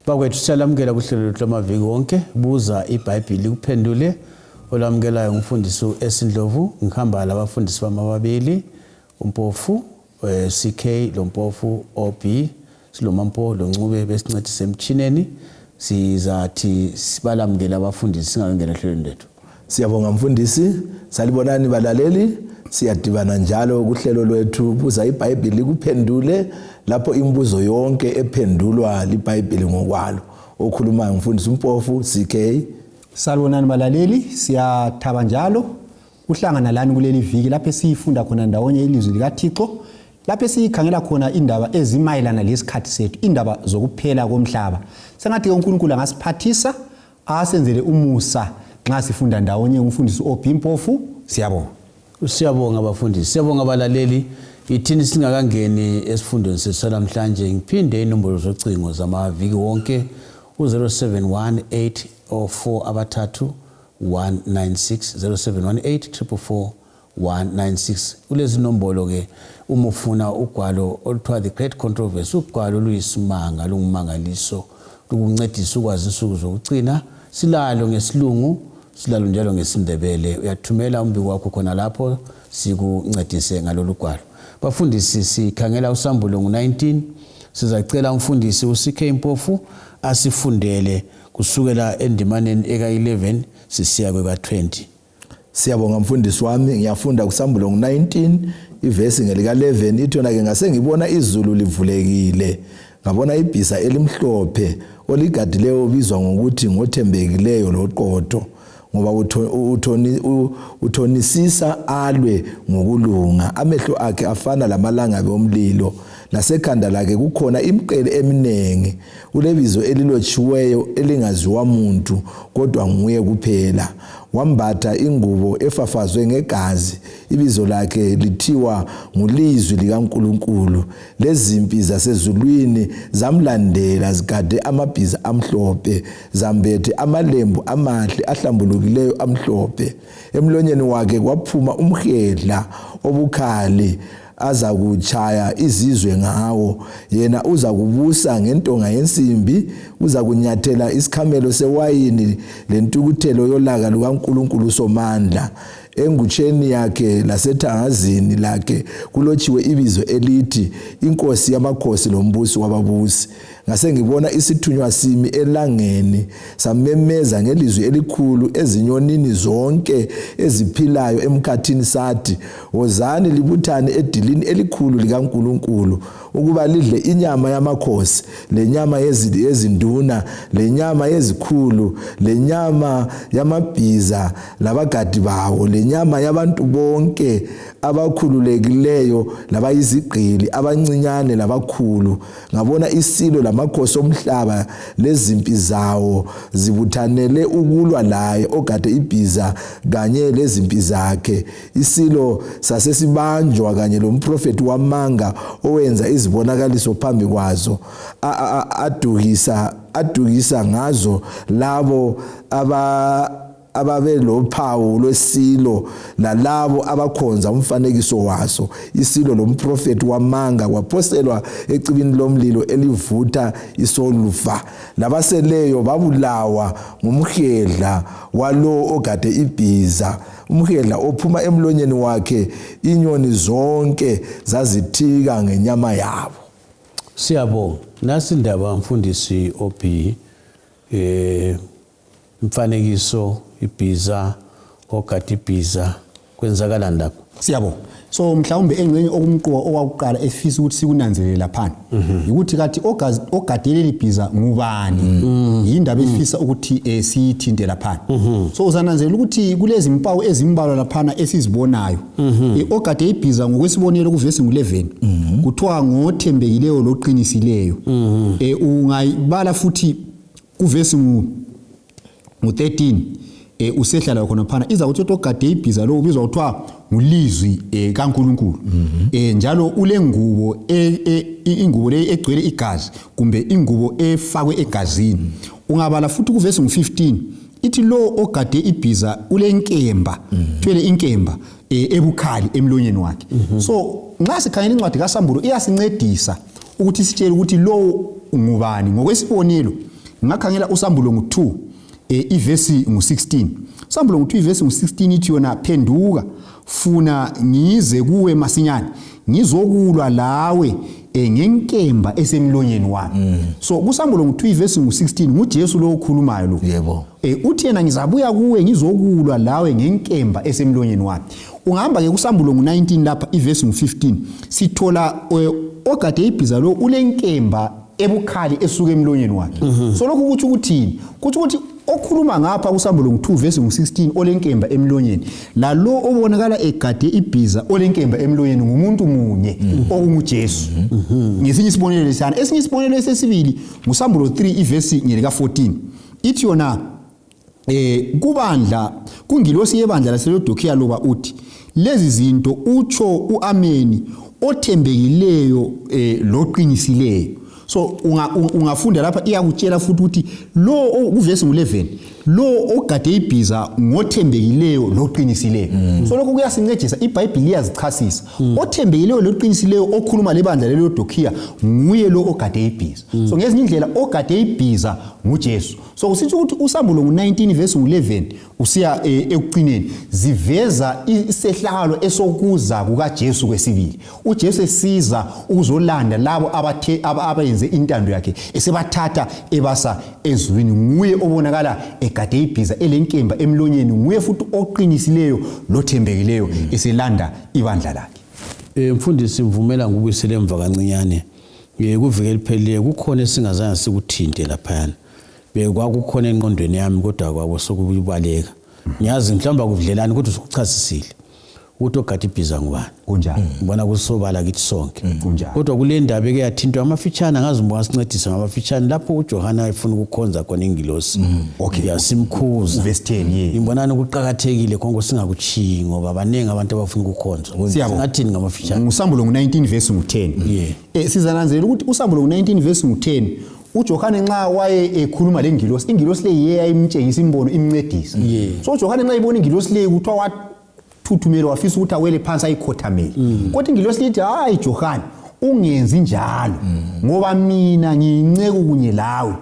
Bakwethu siyalamukela kuhlelo lwethu lwamaviki wonke, buza iBhayibhili likuphendule. Olamukelayo ngumfundisi u-S Ndlovu, ngihamba labafundisi bami ababili, uMpofu CK loMpofu OB, siloMampo loNcube besincedise emtshineni. Sizathi sibalamukele abafundisi singakangena ehlelweni lethu. Siyabonga mfundisi, salibonani balaleli, siyadibana njalo kuhlelo lwethu buza iBhayibhili likuphendule, lapho imibuzo yonke ephendulwa liBhayibhili ngokwalo. Okhulumayo mfundisi uMpofu CK. Salibonani balaleli, siyathaba njalo kuhlangana lani kuleli viki lapho esifunda khona ndawonye ilizwi likaThixo, lapho esikhangela khona indaba ezimayelana lesikhathi sethu, indaba zokuphela komhlaba. Sengathi ke uNkulunkulu angasiphathisa, asenzele umusa nxa sifunda ndawonye. Umfundisi OB Mpofu, siyabonga. Siyabonga bafundisi, siyabonga abalaleli. Ithini singakangeni esifundweni sethu salamhlanje, ngiphinde inombolo zocingo zamaviki wonke u-0718 04 3 196, 0718 444 196. Kulezi nombolo ke uma ufuna ugwalo oluthiwa The Great Controversy, ugwalo oluyisimanga, lungumangaliso, lukuncedisa ukwazi insuku zokugcina. Silalo ngesilungu, silalo njalo ngesiNdebele. Uyathumela umbiko wakho khona lapho sikuncedise ngalolu gwalo. Bafundisi, sikhangela uSambulo ngu-19. Sizacela umfundisi u-CK Mpofu asifundele kusukela endimaneni eka-11 sisiya kweka-20. Siyabonga mfundisi wami, ngiyafunda kuSambulo ngu-19 ivesi ngelika-11, ithi yona ke: ngase ngibona izulu livulekile, ngabona ibhiza elimhlophe, oligadileyo ubizwa ngokuthi ngothembekileyo loqotho, ngoba uthonisisa alwe ngokulunga. Amehlo akhe afana lamalangabi omlilo, lasekhanda lakhe kukhona imiqhele eminingi. Ulebizo elilotshiweyo elingaziwa muntu kodwa nguye kuphela. Wambatha ingubo efafazwe ngegazi, ibizo lakhe lithiwa nguLizwi likaNkulunkulu. Lezimpi zasezulwini zamlandela zigade amabhiza amhlophe, zambethe amalembu amahle ahlambulukileyo amhlophe. Emlonyeni wakhe kwaphuma umhedla obukhali azakutshaya izizwe ngawo. Yena uzakubusa ngentonga yensimbi, uzakunyathela isikhamelo sewayini lentukuthelo yolaka lukaNkulunkulu Somandla. Engutsheni yakhe lasethangazini lakhe kulotshiwe ibizo elithi iNkosi yamakhosi lombusi wababusi. Ngase ngibona isithunywa simi elangeni, samemeza ngelizwi elikhulu ezinyonini zonke eziphilayo emkhathini, sathi: wozani libuthane edilini elikhulu likaNkulunkulu, ukuba lidle inyama yamakhosi, lenyama yezinduna, lenyama yezikhulu, lenyama yamabhiza labagadi bawo, lenyama yabantu bonke, abakhululekileyo labayizigqili, abancinyane labakhulu. Ngabona isilo lamakhosi omhlaba lezimpi zawo zibuthanele ukulwa laye ogade ibhiza kanye lezimpi zakhe. Isilo sasesibanjwa kanye lomprofethi wamanga owenza izibonakaliso phambi kwazo, adukisa ngazo labo ababelophawu lwesilo lalabo abakhonza umfanekiso waso. Isilo lomprofethi wamanga kwaphoselwa ecibini lomlilo elivutha isolufa. Labaseleyo babulawa ngumhedla walowo ogade ibhiza, umhedla ophuma emlonyeni wakhe. Inyoni zonke zazithika ngenyama yabo. Siyabonga. Nasi indaba mfundisi OB, umfanekiso, ibhiza, ogada ibhiza, kwenzakalani lapho? Siyabonga. So mhlawumbe engxenye okumqoka okwakuqala esifisa ukuthi sikunanzelele laphana ukuthi kathi ogade leli bhiza ngubani, yindaba esifisa ukuthi siyithinte laphana. So uzananzelela ukuthi kulezi mpawu ezimbalwa laphana esizibonayo. Ogade ibhiza, ngokwesibonelo, kuvesi ngu-11 kuthiwa ngothembekileyo loqinisileyo. Ungayibala futhi kuvesi ngu-13, usehla la khona phana, iza kuthi ogade ibhiza lo ubizwa kuthiwa ngulizwi kaNkuluNkulu, njalo ulengubo ingubo le egcwele igazi kumbe ingubo efakwe egazini. Ungabala futhi kuvesi ngu-15, ithi lo ogade ibhiza ulenkemba, thwele inkemba ebukhali emlonyeni wakhe. So nxa sikhangela incwadi kaSambulo, iyasincedisa ukuthi sitshele ukuthi lo ngubani. Ngokwesibonelo, Ngakhangela usambulo ngu-2 ivesi ngu-16. Sambulo ngu-2 ivesi ngu-16 ithi yona, phenduka funa ngize kuwe masinyane, ngizokulwa lawe ngenkemba esemlonyeni wami. So kusambulo ngu-2 ivesi ngu-16 nguJesu lo okhulumayo lo. Yebo. Uthi yena ngizabuya kuwe ngizokulwa lawe ngenkemba esemlonyeni wami. Ungahamba ke kusambulo ngu-19 lapha ivesi ngu-15, sithola ogade ibhiza lo ulenkemba ebukhali esuka emlonyeni wakhe. So lokhu kutsho ukuthini? Kutsho ukuthi okhuluma ngapha kusambulo ngu-2 vesi ngu-16 olenkemba emlonyeni, lalo obonakala egade ibhiza olenkemba emlonyeni ngumuntu munye, okunguJesu. Ngesinye isibonelo lesiyana. Esinye isibonelo esesibili ngusambulo 3 ivesi ngelika-14, ithi yona kubandla, kungilosi yebandla laseLodokhiya loba uthi, lezi zinto utsho uAmeni, othembekileyo loqinisileyo. So ungafunda lapha iyakutshela futhi ukuthi lo kuvesi ngu-11 lo ogade ibhiza ngothembekileyo loqinisileyo. So lokhu kuyasincedisa, iBhayibhili iyazichasisa. Othembekileyo loqinisileyo okhuluma lebandla leLodokhiya nguye lo ogade ibhiza. So ngezinye indlela ogade ibhiza nguJesu. So kusitsho ukuthi usambulo ngu-19 verse ngu-11 usiya ekucineni ziveza isehlakalo esokuza kukaJesu kwesibili. uJesu esiza ukuzolanda labo abayenze intando yakhe, esebathatha ebasa ezulwini. Nguye obonakala egade ibhiza elenkemba emlonyeni, nguye futhi oqinisileyo lothembekileyo eselanda ibandla lakhe. Mfundisi, mvumela ngikubuyisele emva kancinyane. Kuviki eliphelile kukhona esingazange sikuthinte laphayana. Bekwakukhona engqondweni yami kodwa kwabo sokubaleka. Ngiyazi mhlawumbe akudlelani kodwa usukuchasisile ukuthi ogada ibhiza ngubani. Kunjalo. Ngibona kusobala kithi sonke. Kunjalo. Kodwa kule ndaba eke yathintwa amafitshane, angazi uba sincedise ngamafitshane lapho uJohana efuna ukukhonza khona ingilosi. Yasimkhuza. Verse 10, yeah. Ngibonani kuqakathekile konke singakuchiyi ngoba baningi abantu abafuna ukukhonzwa. Siyabonga. Singathini ngamafitshane? Ngusambulo ngu-19 verse ngu-10. Sizananzelela ukuthi usambulo ngu-19 verse ngu-10, uJohane nxa waye ekhuluma lengilosi, ingilosi le yiye yayimtshengisa imbono, imncedisa. So uJohane nxa ibona ingilosi le kuthiwa wathuthumela, wafisa ukuthi awele phansi ayikhothamele. Kodwa ingilosi le ithi, hayi Johane, ungenzi njalo, ngoba mina ngiyinceku kunye lawe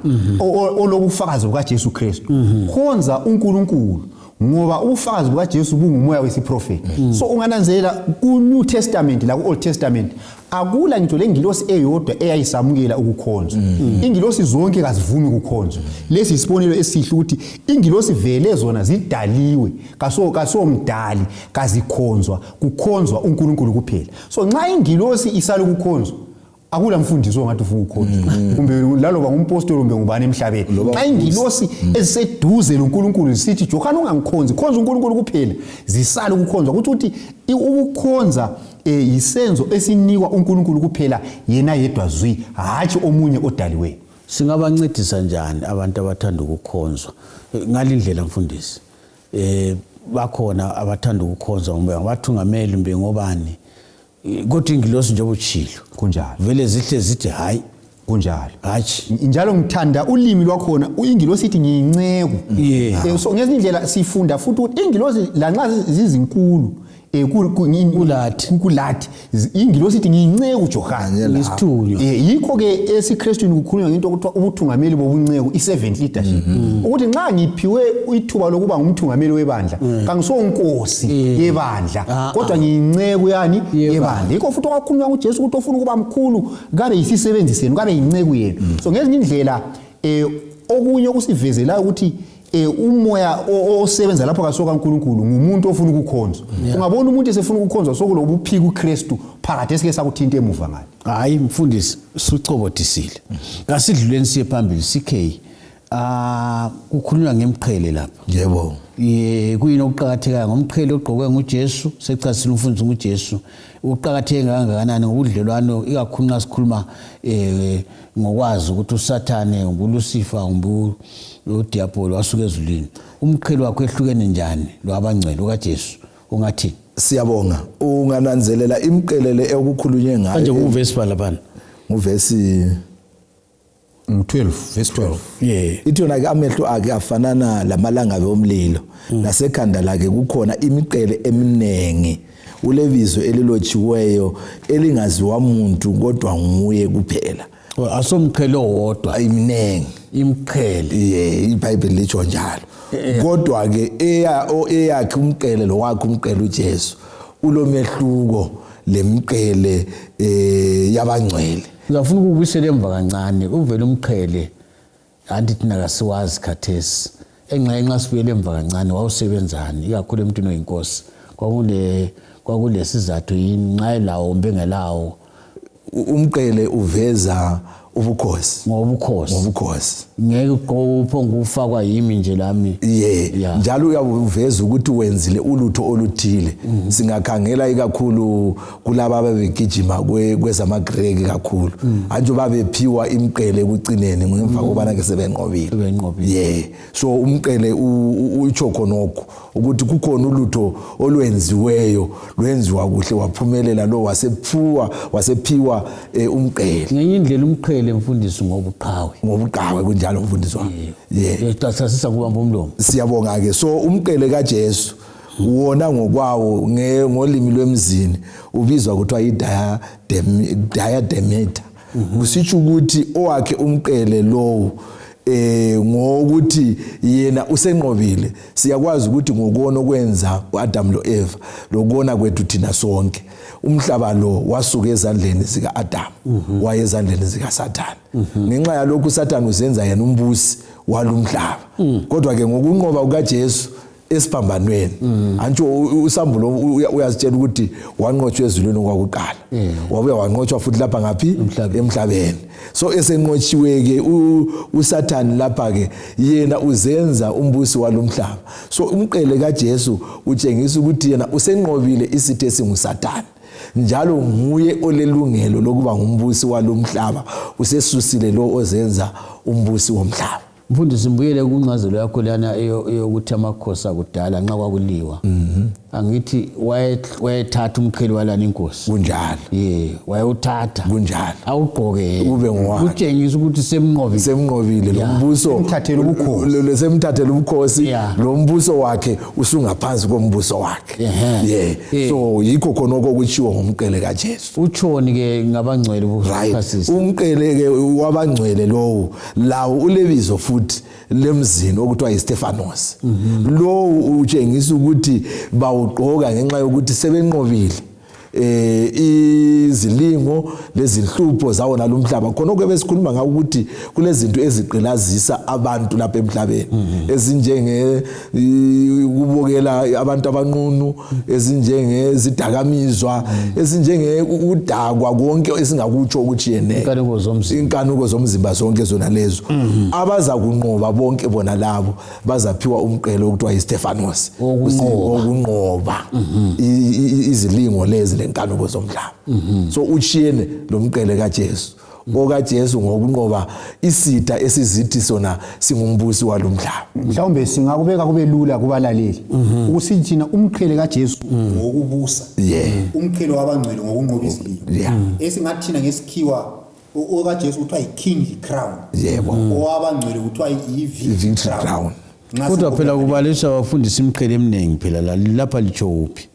olobufakazi bukaJesu Kristu. Khonza uNkulunkulu, ngoba ubufakazi bukaJesu bungumoya wesiprofeti. So ungananzelela ku-New Testament la ku-Old Testament akula ngitsho lengilosi eyodwa eyayisamukela ukukhonzwa. Ingilosi zonke kazivumi ukukhonzwa. Lesi yisibonelo esihle ukuthi ingilosi vele zona zidaliwe, kasomdali, kazikhonzwa, kukhonzwa uNkulunkulu kuphela. So nxa ingilosi isala ukukhonzwa, akula mfundisi ongathi ufuna ukukhonzwa, kumbe laloba ngumpostoli kumbe ngubani emhlabeni. Nxa ingilosi eziseduze loNkulunkulu zisithi, Johane ungangikhonzi, khonza uNkulunkulu kuphela, zisala ukukhonzwa. Kuthi ukuthi ukukhonza yisenzo esinikwa uNkulunkulu kuphela, yena yedwa zwi, hatshi omunye odaliweyo. Singabancedisa njani abantu abathanda ukukhonzwa ngalindlela, mfundisi? Bakhona abathanda ukukhonzwa ngoba ngabathungameli kumbe ngobani, kodwa ingilosi njengoba utshilo Kunjalo. vele zihle zithi hayi. Kunjalo. Hatshi. Njalo ngithanda ulimi lwakhona, ingilosi ithi ngiyinceku. So ngezinye indlela sifunda futhi ukuthi ingilosi lanxa zizinkulu Kulathi. Kulathi ingilosi ithi ngiyinceku Johane. Ngisithunywa. Yikho ke esiKristwini kukhulunywa ngento okuthiwa ubuthungameli bobunceku, i-servant leadership, ukuthi nxa ngiphiwe ithuba lokuba ngumthungameli webandla, kangisonkosi yebandla, kodwa ngiyinceku yani yebandla. Yikho futhi okwakhulunywa nguJesu ukuthi ofuna ukuba mkhulu kabe yisisebenzi senu, kabe yinceku yenu. So ngezinye indlela okunye okusivezelayo ukuthi umoya osebenza lapho kasoka kaNkulunkulu ngumuntu ofuna ukukhonzwa. Ungabona umuntu esefuna ukukhonzwa, sokulobuphika uKristu phakathi esike sakuthinta emuva ngale. Hayi mfundisi, sucobodisile. Kasidluleni siye phambili. CK, kukhulunywa ngemqhele lapha. Yebo. Kuyini okuqakathekayo ngomqhele ogqokwe nguJesu? Sechasisile umfundisi nguJesu. Uqakatheke kangakanani ngobudlelwano, ikakhulu nxa sikhuluma ngokwazi ukuthi uSathane nguLucifer kumbe uDiabolo wasuka ezulwini? Umqhele wakhe ehlukene njani lwabangcwele ukaJesu? Ungathini? Siyabonga. Ungananzelela imqelele okukhulunywe ngayo. Manje kuvesi bala bana? Nguvesi ngu-12, verse 12. Ithi yona ke amehlo akhe afanana lamalangabi omlilo, nasekhanda lakhe kukhona imiqele eminingi, ulebizo elilotshiweyo elingaziwa muntu kodwa nguye kuphela. Oh, asomqhele owodwa. Iminingi Imqhele. Ye, iBhayibheli litsho njalo. Kodwa ke eyakhe umqhele lo wakhe umqhele uJesu ulomehluko lemqhele yabangcwele. Ngizafuna ukubuyisela emva kancane, uvele umqhele anti thina kasiwazi khathesi. Enxa enxa sibuyele emva kancane, wawusebenzani ikakhulu emntwini oyinkosi? Kwakulesizathu yini nxa elawo kumbe engelawo? Umqhele uveza ubukhosi. Ngobukhosi. Ngobukhosi. Ngeke uphonge ufakwa yimi nje lami. Ye, njalo uyawuveza ukuthi wenzile ulutho oluthile. Singakhangela ikakhulu kulaba ababegijima kwezamaGreki kakhulu. Anjo babephiwa imqhele ekucineni ngemva kokubana ke sebenqobile. Sebenqobile. Ye. So umqhele utsho khonokho ukuthi kukhona ulutho olwenziweyo, lwenziwa kuhle waphumelela lo wasephiwa umqhele. Ngenye indlela umqhele mfundisi ngobuqhawe. Ngobuqhawe kunjalo mfundisi wami. Ye. Siyachasisa kubamba umlomo. Siyabonga ke. So umqhele kaJesu wona ngokwawo ngolimi lwemzini ubizwa kuthiwa yi-diademeta. Kusitsho ukuthi owakhe umqhele lowo ngokuthi yena usenqobile. Siyakwazi ukuthi ngokona okwenza uAdam loEva lokona kwethu thina sonke, umhlaba lo wasuka ezandleni zikaAdam waya ezandleni zikaSathane. Ngenxa yalokhu uSathane uzenza yena umbusi walumhlaba. Kodwa ke ngokunqoba kukaJesu esiphambanweni, antsho usambulo uyazitshela ukuthi wanqotshwa ezulwini okwakuqala, wabuya wanqotshwa futhi lapha ngaphi? Emhlabeni. So esenqotshiwe ke uSathane lapha ke yena uzenza umbusi walomhlaba. So umqhele kaJesu utshengisa ukuthi yena usenqobile isitha esinguSathane, njalo nguye olelungelo lokuba ngumbusi walomhlaba. Usesusile lo ozenza umbusi womhlaba. Mfundisi, mbuyele kuncazelo yakho lana eyokuthi amakhosi akudala nxa kwakuliwa. Angithi wayethatha umqhele walana inkosi. Kunjalo. Ye, wayewuthatha. Kunjalo. Awugqoke. Ube ngowakhe. Kutshengisa ukuthi semnqobile. Semnqobile lo mbuso. Semthathele ubukhosi. Semthathele ubukhosi. Lo mbuso wakhe usungaphansi kombuso wakhe. Ye. So yikho khona okutshiwo ngomqhele kaJesu. Utshoni ke ngabangcwele bokuchasisa? Umqhele ke wabangcwele lowo lawo ulebizo futhi lemzini okuthiwa yiStefanos. Lowo utshengisa ukuthi bawugqoka ngenxa yokuthi sebenqobile izilingo lezinhlupho zawo nalomhlaba. Khona okube besikhuluma ngakho ukuthi kulezinto ezigqilazisa abantu lapha emhlabeni, ezinjenge ukubukela abantu abanqunu, ezinjenge zidakamizwa, ezinjenge ukudakwa, konke esingakutsho okutshiyeneyo, Inkanuko zomzimba. Inkanuko zomzimba zonke zona lezo. Abaza kunqoba bonke bona labo bazaphiwa umqhele okuthiwa yiStefanos, Wokunqoba. wokunqoba izilingo lezi lenkanuko zomhlaba. So utshiyene lo mqhele kaJesu. OkaJesu ngokunqoba isitha esizithi sona singumbusi walomhlaba. Mhlawumbe singakubeka kube lula kubalaleli ukuthi thina umqhele kaJesu ngokubusa, umqhele wabangcwele ngokunqoba izilingo. Esingathi thina ngesikhiwa okaJesu kuthiwa yi-kingly crown, owabangcwele kuthiwa yi-victory Victory crown. crown. Nxa Kodwa sikubuka phela kubalisa abafundisi imiqhele eminingi phela lapha litsho uphi?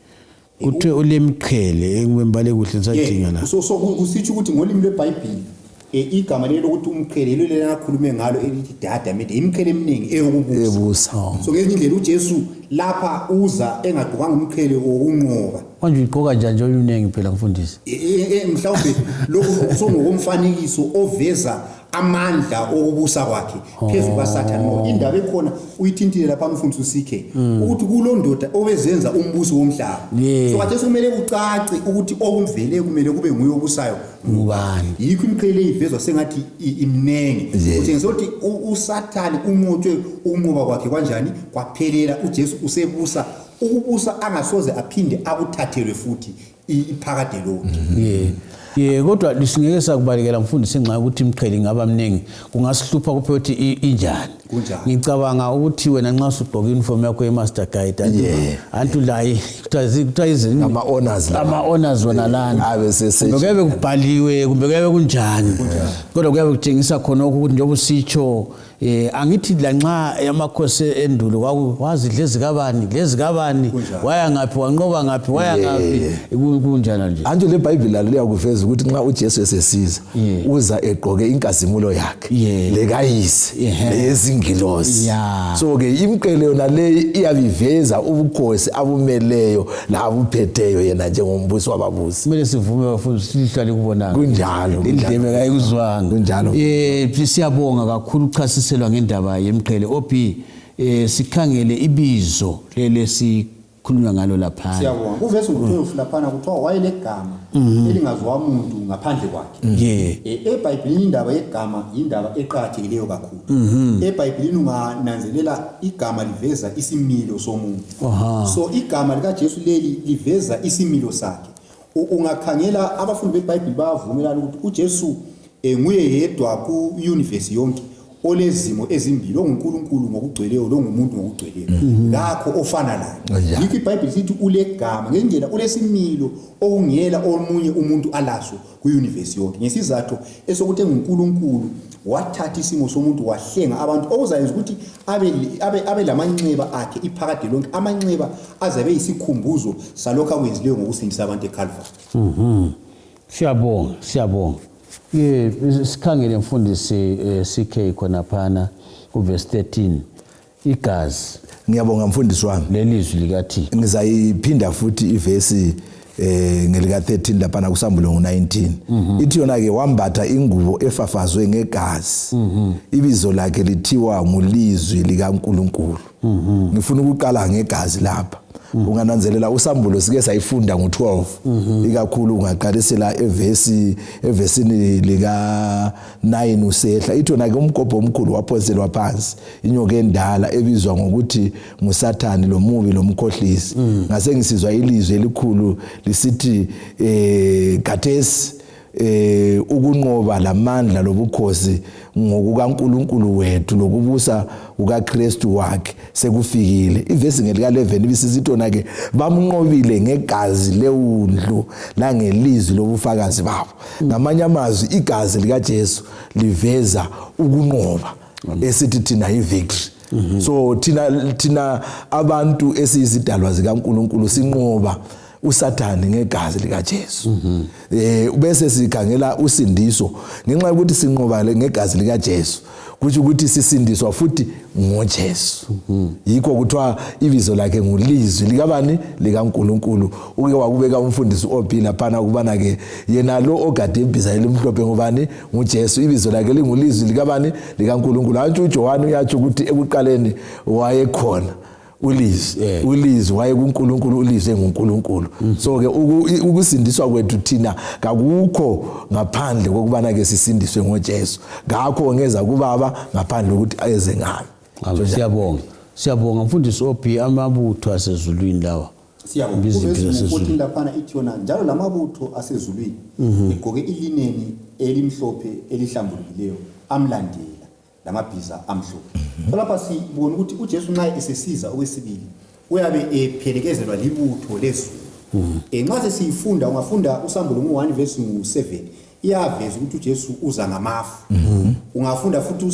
Kuthiwe ulemiqhele engibembale kuhle ngisadinga la. So kusitsho ukuthi ngolimi lweBhayibheli igama lelo lokuthi umqhele yilo lelo akhulume ngalo elithi diademete, imiqhele eminingi eyokubusa. Ebusa. So ngezinye indlela uJesu lapha uza engagqokanga umqhele wokunqoba. Manje uyigqoka njani nje eminingi phela mfundisi? Mhlawumbe lokhu songokomfanekiso oveza amandla okubusa kwakhe phezu kukaSathane. Ngoba indaba ekhona uyithintile lapha mfundisi uSikhe ukuthi kulondoda obezenza umbusi womhlaba. So kathesi kumele kucace ukuthi okumvele kumele kube nguye obusayo ngubani. Yikho imiqhele ivezwa sengathi imnengi. Kutshengisa ukuthi uSathane unqotshwe ukunqoba kwakhe kanjani kwaphelela. uJesu usebusa ukubusa angasoze aphinde akuthathelwe futhi iphakade lonke. Ye, kodwa singeke sakubalekela mfundisi nxa ukuthi imiqhele ingaba mningi, kungasihlupha kuphe ukuthi injani. Kunjalo. Ngicabanga ukuthi wena nxa usugqoka i-uniform yakho ye-master guide anti layi kuthiwa izini Ama-honors lawa. ama-honors wona lana Abe sese- kumbe kuyabe kubhaliwe kumbe kuyabe kunjani kodwa kuyabe kutshengisa khonokho ukuthi njengoba usitsho angithi lanxa amakhosi endulo wazidla ezikabani lezikabani, waya ngaphi, wanqoba ngaphi, waya ngaphi, kunjalo nje. Antsho lebhayibhili lalo liyakuveza ukuthi nxa uJesu esesiza uza egqoke inkazimulo yakhe lekayise leyezingilosi. So ke imqhele yona leyi iyabiveza ubukhosi abumeleyo labuphetheyo yena njengombusi wababusi. Kumele sivume bafundi, silihlo alikubonanga, Kunjalo, indlebe kayikuzwanga. Kunjalo. Siyabonga kakhulu uchasiselwa ngendaba yemqhele. OB, sikhangele ibizo leli sikhulunywa ngalo laphana. Siyabonga. Kuvesi ngu-12 laphana kuthiwa wayelegama elingaziwa muntu ngaphandle kwakhe. EBhayibhelini indaba yegama yindaba eqakathekileyo kakhulu. EBhayibhelini ungananzelela igama liveza isimilo somuntu. So igama likaJesu leli liveza isimilo sakhe. Ungakhangela abafundi beBhayibheli bayavumelana ukuthi uJesu nguye yedwa ku-universe yonke olezimo ezimbili, onguNkulunkulu ngokugcweleyo longumuntu ngokugcweleyo, kakho ofana laye. Yikho iBhayibheli sithi ulegama ngendlela, ulesimilo okungela omunye umuntu alaso ku-universe yonke, ngesizathu esokuthi enguNkulunkulu wathatha isimo somuntu wahlenga abantu, okuzayenza ukuthi abe lamanxeba akhe iphakade lonke, amanxeba azabe yisikhumbuzo salokhu akwenzileyo ngokusindisa abantu eCalvary. Siyabonga, siyabonga. Sikhangele mfundisi CK khonaphana kuverse 13, igazi. Ngiyabonga mfundisi wami. Lelizwi likaThixo. Ngizayiphinda futhi ivesi ngelika 13 laphana kusambulo ngo-19. Ithi yona ke wambatha ingubo efafazwe ngegazi. Ibizo lakhe lithiwa ngulizwi likaNkuluNkulu. Ngifuna ukuqala ngegazi lapha. Ungananzelela usambulo sike sayifunda ngo-12, ikakhulu ungaqalisela evesini lika 9 usehla. Ithi yona ke umgobho omkhulu waphoselwa phansi, inyoka endala ebizwa ngokuthi nguSathane lomubi lomkhohlisi. Ngase ngisizwa ilizwi elikhulu lisithi khathesi ukunqoba lamandla lobukhosi ngokukaNkulunkulu wethu lokubusa kukaKristu wakhe sekufikile. Ivesi ngelika 11 ibisithi yona ke bamnqobile ngegazi lewundlu langelizwi lobufakazi babo. Ngamanye amazwi igazi likaJesu liveza ukunqoba esithi thina yi-victory. So thina abantu esiyizidalwa zikaNkulunkulu sinqoba uSathane ngegazi likaJesu. Bese sikhangela usindiso ngenxa yokuthi sinqoba ngegazi likaJesu, kusho ukuthi sisindiswa futhi ngoJesu. Yikho kuthiwa ibizo lakhe ngulizwi likabani? LikaNkulunkulu. Uke wakubeka umfundisi OB laphana ukubana ke yena lo ogade ibhiza elimhlophe ngubani? NguJesu. Ibizo lakhe lingulizwi likabani? LikaNkulunkulu. Antsho uJohane uyatsho ukuthi ekuqaleni wayekhona ulizwi, ulizwi waye kuNkulunkulu, ulizwi enguNkulunkulu. So ke ukusindiswa kwethu thina kakukho ngaphandle kokubana ke sisindiswe ngoJesu. Ngakho ngeza kubaba ngaphandle kokuthi eze ngami. Siyabonga, siyabonga mfundisi OB. Amabutho asezulwini lawa. Siyabonga. Iziphi Kuvesi zasezulwini? ngo-14 laphana ithi yona njalo lamabutho asezulwini egqoke ilineni elimhlophe elihlambulukileyo amlandela lamabhiza amhlophe. So lapha sibona ukuthi uJesu nxa esesiza okwesibili uyabe ephelekezelwa libutho lezulu. Nxa sesiyifunda, ungafunda usambulo ngu-1 verse ngu-7, iyaveza ukuthi uJesu uza ngamafu. Ungafunda futhi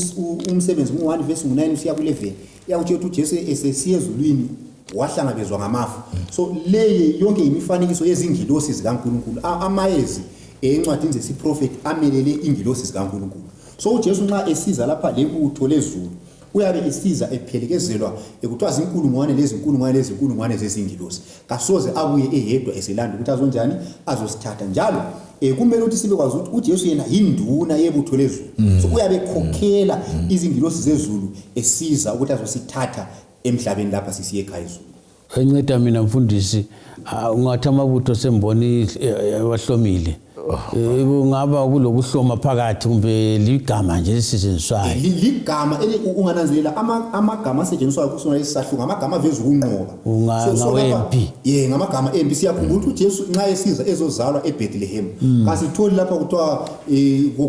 umsebenzi ngu-1 verse ngu-9 usiya ku-11, iyakutshela ukuthi uJesu esesiya ezulwini wahlangabezwa ngamafu. So leye yonke imifanekiso yezingilosi zikaNkulunkulu. Amayezi encwadini zesiprofeti amelele ingilosi zikaNkulunkulu. So uJesu nxa esiza lapha lebutho lezulu uyabe esiza ephelekezelwa ekuthiwa zinkulungwane lezinkulungwane lezinkulungwane zezingilosi. Kasoze abuye eyedwa eselanda ukuthi azonjani azosithatha. Njalo kumele ukuthi sibekwazi ukuthi uJesu yena yinduna yebutho lezulu. So uyabe ekhokhela izingilosi zezulu esiza ukuthi azosithatha emhlabeni lapha sisiye ekhaya ezulu. Enceda mina mfundisi, ungathi amabutho semboni abahlomile. Kungaba kulokuhloma phakathi kumbe ligama nje elisetshenziswayo. Ligama ungananzelela amagama asetshenziswayo kusona lesi sahluko ngamagama aveza ukunqoba. Ngawempi. Ye, ngamagama empi. Siyakhumbula ukuthi uJesu nxa esiza ezozalwa eBethlehem, kasitholi lapha kuthiwa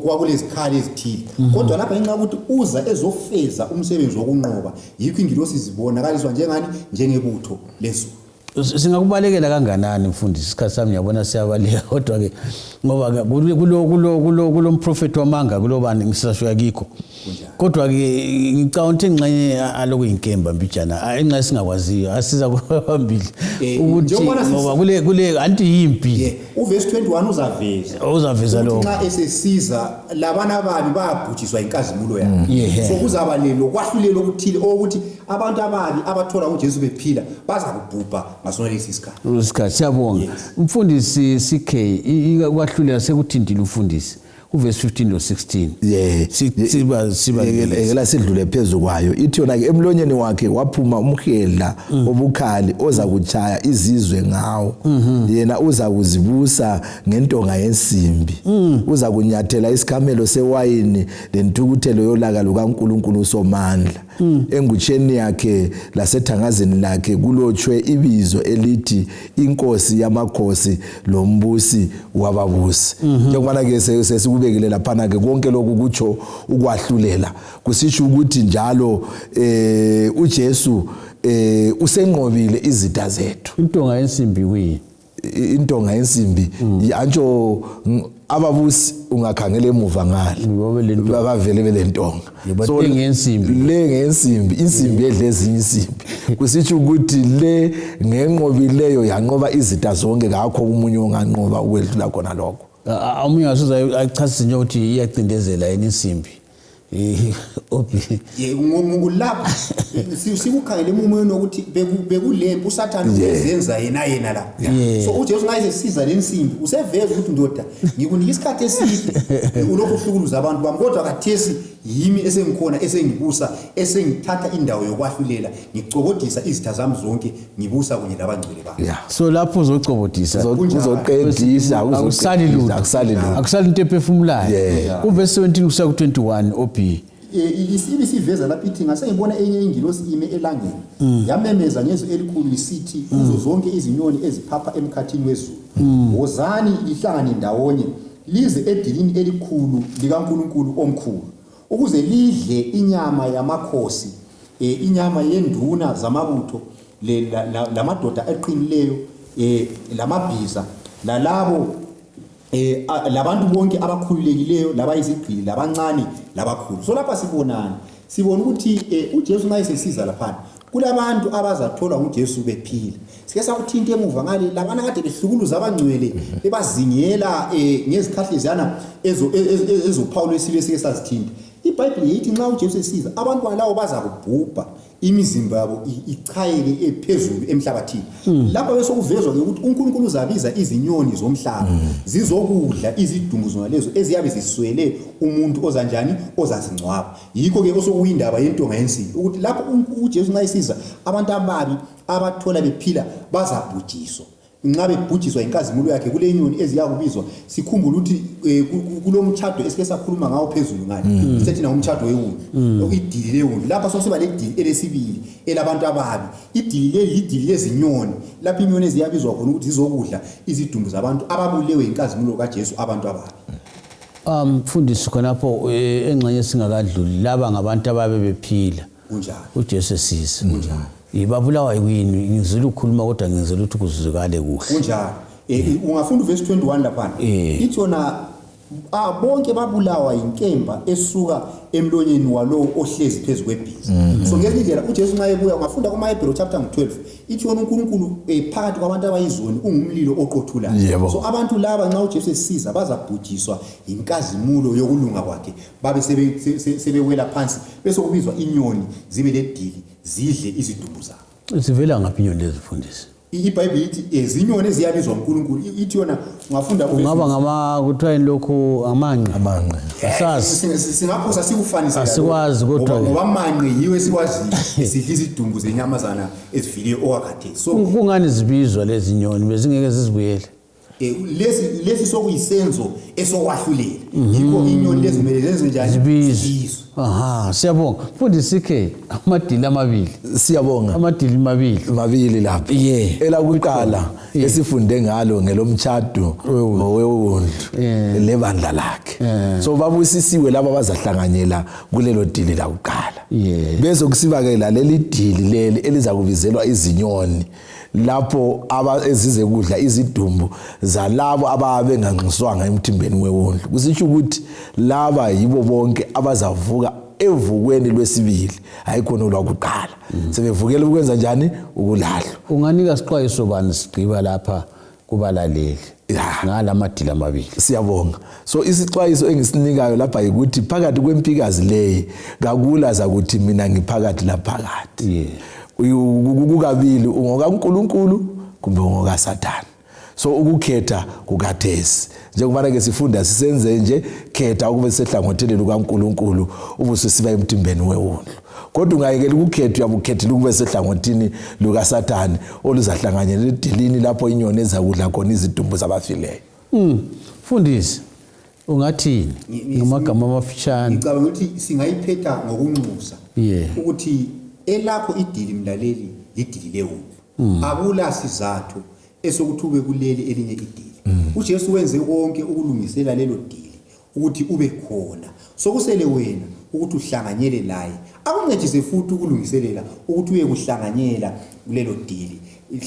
kwakulezikhali ezithile, kodwa lapha ngenxa yokuthi uza ezofeza umsebenzi wokunqoba, yikho ingilosi zibonakaliswa njengani? Njengebutho lezulu. Singakubalekela kanganani mfundisi? Isikhathi sami ngiyabona siyabaleka, kodwa-ke ngoba kulo mprofethi wamanga kulobani ngisashuka kikho, kodwa-ke ngicabanga ukuthi ingxenye aloku yinkemba mbijana, ingxenye singakwaziyo asiza kuphambili ukuthi ngoba kule anti yimpi. Uvesi 21 uzaveza uzaveza lokho nxa esesiza labana ababi bayabhujiswa inkazimulo yakhe. So kuzaba lelo kwahlulelo okuthile okuthi abantu ababi abathola uJesu bephila bazakubhubha ngasona lesi sikhathi. Isikhathi siyabonga. Mfundisi CK, kwahlulela sekuthintile umfundisi kuvesi 15 lo 16. Siba siba yekela sidlule phezulu kwayo. Ithi yona ke emlonyeni wakhe waphuma umhedla obukhali oza kuchaya izizwe ngawo. Yena uza kuzibusa ngentonga yensimbi. Uza kunyathela isikhamelo sewayini lentukuthelo yolaka lukaNkulunkulu uSomandla. Engutsheni yakhe lasethangazini lakhe kulotshwe ibizo elithi inkosi yamakhosi lombusi wababusi. Njengobana ke sesikubekile laphana ke konke lokhu kutsho ukwahlulela, kusitsho ukuthi njalo uJesu usenqobile izitha zethu. Intonga yensimbi kuyini? Intonga yensimbi antsho ababusi ungakhangela emuva ngale bavele belentonga. So le ngensimbi, insimbi edla ezinye insimbi, kusitsho ukuthi le ngenqobileyo yanqoba izitha zonke, kakho omunye onganqoba ukwedlula khona lokho. Omunye ngasuza achasise nje ukuthi iyacindezela yini insimbi. Ngulapha sikukhangele emumweni wokuthi bekulempi uSathane uzenza yena la. So uJesu nxa esesiza lensimbi useveza ukuthi ndoda ngikunika isikhathi eside ulokhu uhlukuluza abantu bami, kodwa khathesi yimi esengikhona esengibusa, esengithatha indawo yokwahlulela, ngicokodisa izitha zami zonke, ngibusa kunye labangcwele bami. So lapho uzocobodisa, uzoqedisa, akusali lutho, akusali into ephefumulayo. Kuvesi 17 kusiya ku-21 OB. Ibisiveza lapho ithi ngase ngibona enye ingilosi ime elangeni, yamemeza ngezwi elikhulu isithi kuzo zonke izinyoni eziphapha emkhathini wezulu, wozani lihlangane ndawonye lize edilini elikhulu likaNkulunkulu omkhulu, ukuze lidle inyama yamakhosi, inyama yenduna zamabutho, lamadoda aqinileyo, lamabhiza, lalabo labantu bonke abakhululekileyo, labayizigqili, labancane, labakhulu. So lapha sibonani? Sibona ukuthi uJesu nxa esesiza laphana kulabantu abazatholwa nguJesu bephila. Sike sakuthinta emuva ngale labana kade behlukuluza abangcwele bebazingela ngezikhathi leziyana ezophawu lwesilo esike sazithinta. IBhayibhili yithi nxa uJesu esiza abantwana labo bazakubhubha, imizimba yabo ichayeke ephezulu emhlabathini. Lapha besekuvezwa ke ukuthi uNkulunkulu uzabiza izinyoni zomhlaba zizokudla izidumbu zona lezo eziyabe ziswele umuntu ozanjani ozazingcwaba. Yikho ke osokuyindaba yentonga yensimbi ukuthi lapho uJesu nxa esiza abantu ababi abathola bephila bazabhujiswa. Nxa bebhujiswa inkazimulo yakhe kule nyoni eziyakubizwa, sikhumbule ukuthi kulomtshado esike sakhuluma ngawo phezulu ngale, sethi na umtshado wewundlu, idili lewundlu. Lapha sosiba ledili elesibili elabantu ababi. Idili leli lidili lezinyoni, lapho inyoni eziyabizwa khona ukuthi zizokudla izidumbu zabantu ababulewe inkazimulo kaJesu, abantu ababi. Mfundisi khonapho engxenye singakadluli, laba ngabantu ababe bephila kunjalo uJesu esiza kunjalo babulawa yini? Ngizile ukukhuluma kodwa ngizile ukuthi kuzwakale kuhle kunjalo. Ungafunda uvesi 21 laphana, ithi yona bonke babulawa yinkemba esuka emlonyeni walowo ohlezi phezu kwebhiza. So ngezinye indlela uJesu nxa ebuya, ungafunda kumaHebheru chapter 12, ithi yona uNkulunkulu phakathi kwabantu abayizoni ungumlilo oqothulayo. So abantu laba nxa uJesu esiza bazabhujiswa yinkazimulo yokulunga kwakhe, babe sebewela phansi, bese kubizwa inyoni zibe ledili zidle izidumbu zabo. Zivela ngaphi inyoni lezi mfundisi? iBhayibheli ithi izinyoni eziyabizwa uNkulunkulu. Ithi yona ungafunda kungaba ngama kuthiwa yini lokhu, amanqe? Amanqe. Asazi. Singaphosa sikufanise Asikwazi kodwa ngoba amanqe yiwo esikwaziyo sidla izidumbu zenyamazana ezifile okwakhathesi. So kungani zibizwa lezi nyoni bezingeke zizibuyele? Lesi lesi sokuyisenzo esokwahlulela, yikho inyoni lezi kumele zenze njani? Zibizwe. Zibizwe. Aha, siyabonga mfundisi CK. Amadili amabili. Siyabonga. Amadili mabili. Mabili lapha. Elakuqala esifunde ngalo ngelomtshado wewundlu lebandla lakhe. So babusisiwe laba abazahlanganyela kulelo dili lakuqala. Bese kusiba ke laleli dili leli elizakubizelwa izinyoni, lapho ezize kudla izidumbu zalabo ababenganxuswanga emthimbeni wewundlu. Kusitsho ukuthi laba yibo bonke abazavuka evukweni lwesibili, hayi khona olwakuqala. Sebevukela ukwenza njani? Ukulahlwa. Unganika sixwayiso bani sigqiba lapha kubalaleli ngala madili amabili? Siyabonga. So isixwayiso engisinikayo lapha yikuthi phakathi kwempikazi leyi kakula zakuthi mina ngiphakathi laphakathi. Kukabili, ungokaNkulunkulu kumbe ungokaSathane. So ukukhetha kukathesi, njengobana ke sifunda sisenze nje, khetha ukube sehlangothini lukaNkulunkulu ubususiba emtimbeni wewundlu. Kodwa ungayekela ukukhetha, uyabukhethela ukube sehlangothini lukaSathane oluzahlanganyela edilini lapho inyoni ezakudla khona izidumbu zabafileyo. Mfundisi, ungathini ngamagama amafitshane? Ngicabanga ukuthi singayiphetha ngokunxusa ukuthi elakho idili, mlaleli, lidili lewundlu. Akula sizathu esokuthi ube kuleli elinye idili. UJesu wenze konke ukulungisela lelo dili ukuthi ube khona. Sokusele wena ukuthi uhlanganyele laye, akuncedise futhi ukulungiselela ukuthi uye kuhlanganyela kulelo dili.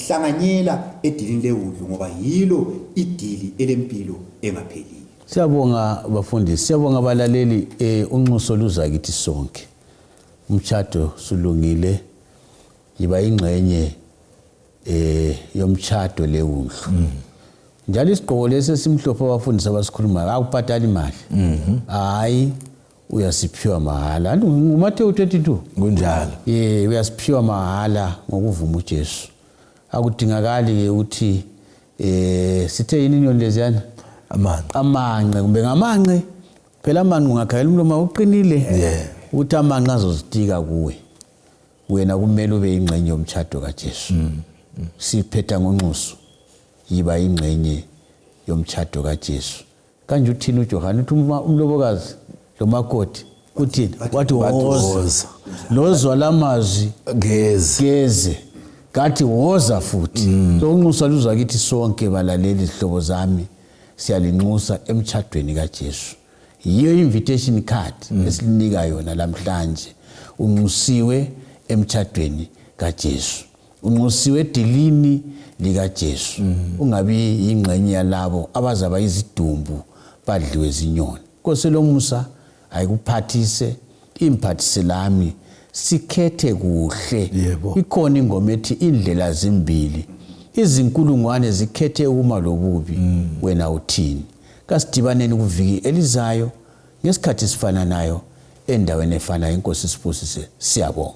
Hlanganyela edilini lewundlu, ngoba yilo idili elempilo engapheliyo. Siyabonga bafundisi, siyabonga abalaleli. Unxuso luza kithi sonke. Umtshado sulungile, yiba ingxenye yomtshado lewundlu. Njalo isigqoko lesi esimhlophe abafundisi abasikhulumayo akubhadali imali, hayi, uyasiphiwa mahala. NguMathewu 22. Kunjalo. Uyasiphiwa mahala ngokuvuma uJesu. Akudingakali ukuthi sithe yini inyoni leziyana? Amanqe. Amanqe, kumbe ngamanqe phela. Amanqe ungakhangela umlomo uqinile, ukuthi amanqe azozitika kuwe. Wena kumele ube ingxenye yomtshado kaJesu. Siphetha ngonxuso, yiba ingxenye yomtshado kaJesu. Kanje uthini uJohane? Uthi umlobokazi lomakoti uthini? Wathi woza. Woza. Lozwa lamazwi geze. Geze kathi woza futhi. So unxusa luzwa kithi sonke balaleli, zihlobo zami, siyalinxusa emtshadweni kaJesu. Yiyo invitation card esilinika yona lamhlanje. Unxusiwe emtshadweni kaJesu, unxusiwe edilini likaJesu. Ungabi yingxenye yalabo abazaba izidumbu badliwe zinyoni. Nkosi lomusa ayikuphathise, imphathise lami, sikhethe kuhle. Ikhona ingoma ethi indlela zimbili, izinkulungwane zikhethe ukuma lobubi, wena uthini? Kasidibaneni kuviki elizayo ngesikhathi esifananayo endaweni efanayo. Inkosi sibusise, siyabonga.